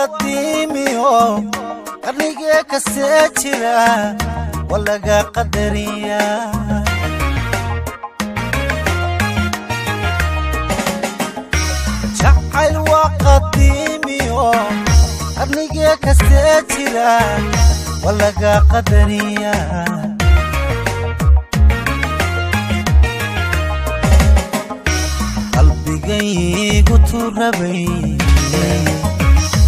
Qadiimiyo qarnigee kastee jira waa laga qadariyaa. Jacayl waa qadiimiyo qarnigee kastee jira waa laga qadariyaa. Qalbigaygu turabay,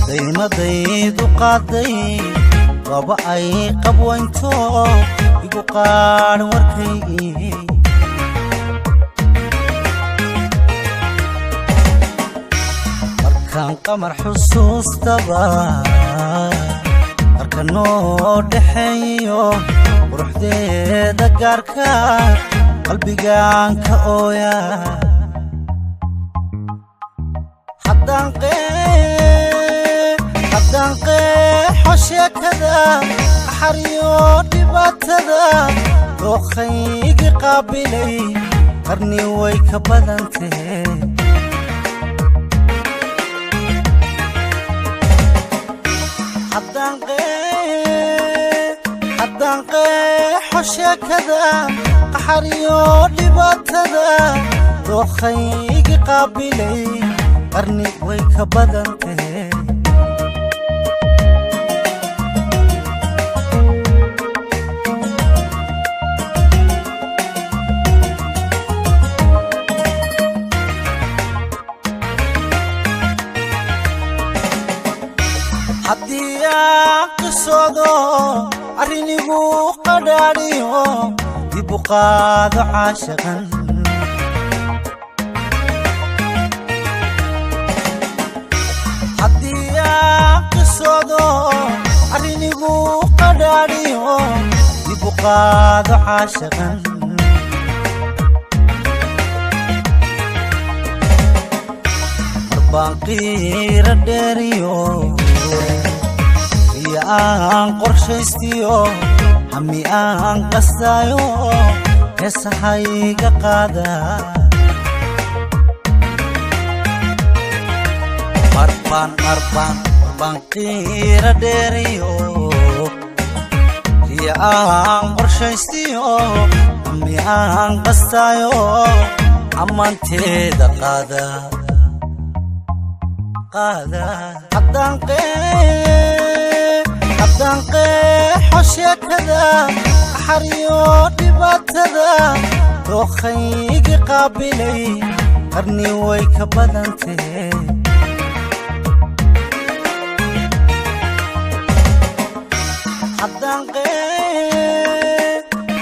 daymadaydu qaaday, laba ay qabwaynto igu qaadhan warkaygii. Markaan qamar xusuustaba, marka noo dhexeeyo quruxdeeda gaarka, qalbigaan ka ooya. Haddaan qeexo sheekada axariyo dhibaatada, dookhaygi qaabilay qarni way ka badantee. Haddaan qeexo sheekada qaxariyo dhibaatada, dookhaygi qaabilay qarni way ka badantee. Haddii aan qisoodo arrinigu qadhaadhiyo, dib u qaado caashaqan. Haddii aan qisoodo arrinigu qadhaadhiyo, dib u qaado caashaqan. Marbaan qiira dheeriyo iyo aan qorshaystiyo, hami aan qastaayo, heesahayga qaada. Marbaan marbaan marbaan qiira dheeriyo iyo aan qorshaystiyo, hami aan qastaayo, ammaanteeda qaada qaada. Haddaan qeexo sheekada axariyo dhibaatada, dookhaygi qaabilay qarni way ka badantee.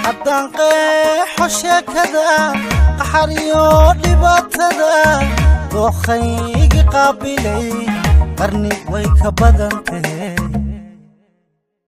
Haddaan qeexo sheekada qaxariyo dhibaatada, dookhaygi qaabilay qarni way ka badantee.